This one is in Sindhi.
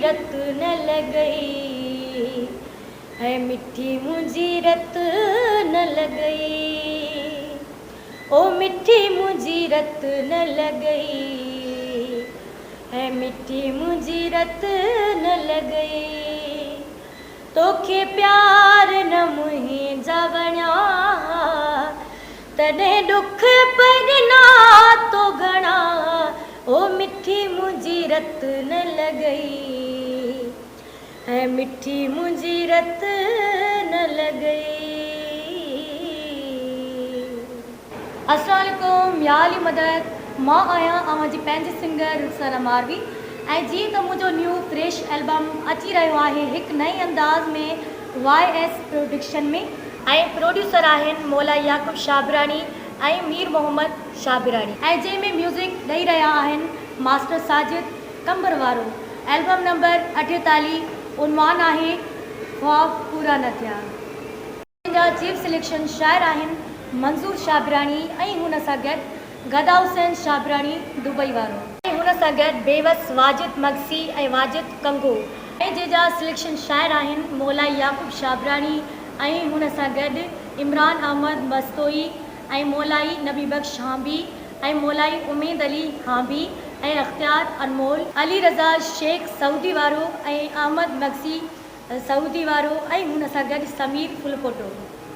رت نه لڳئي ۽ مٺي منهنجي رت نه لڳئي او مٺي منهنجي رت نه لڳئي ۽ مٺي منهنجي رت نه لڳئي توکي پيار نه منهنجا وڻيا تڏهن ڏک پرنا تو گهڻا او مٺي منهنجي رت نه لڳئي ۽ مٺي منهنجي رت نه لڳئي. السلام عليڪم يا علي مدد مان آهيان اوهان جي پنهنجي سنگر رخسانه ماروي ۽ جيئن ته منهنجو نيو فريش البم اچي رهيو آهي هڪ نئين انداز ۾ واء ايس پروڊڪشن ۾. ۽ پروڊيوسر آهن مولا يعقوب شابراڻي ۽ مير محمد شابراڻي. ۽ جنهن ۾ ميوزڪ ڏئي رهيا آهن ماسٽر ساجد قمبر وارو البم نمبر 48 عنوان آهي خواب پورا نه ٿيا. جنهن جا چيف سليڪشن شاعر آهن منظور شابراڻي ۽ هن سان گڏ گدا حسين شابراڻي دبئي وارو. ۽ هن سان گڏ بيوس واجد مگسي ۽ واجد ڪنگو. ۽ جنهن جا سليڪشن شاعر آهن مولائي يعقوب شابراڻي ۽ هن سان گڏ عمران احمد مستوئي ۽ مولائي نبي بخش هانبي ۽ مولائي اميد علي هانبي ۽ اختيار انمول، علي رضا شيخ سعودي وارو ۽ احمد مگسي سعودي وارو ۽ هن سان گڏ سمير ڦلپوٽو.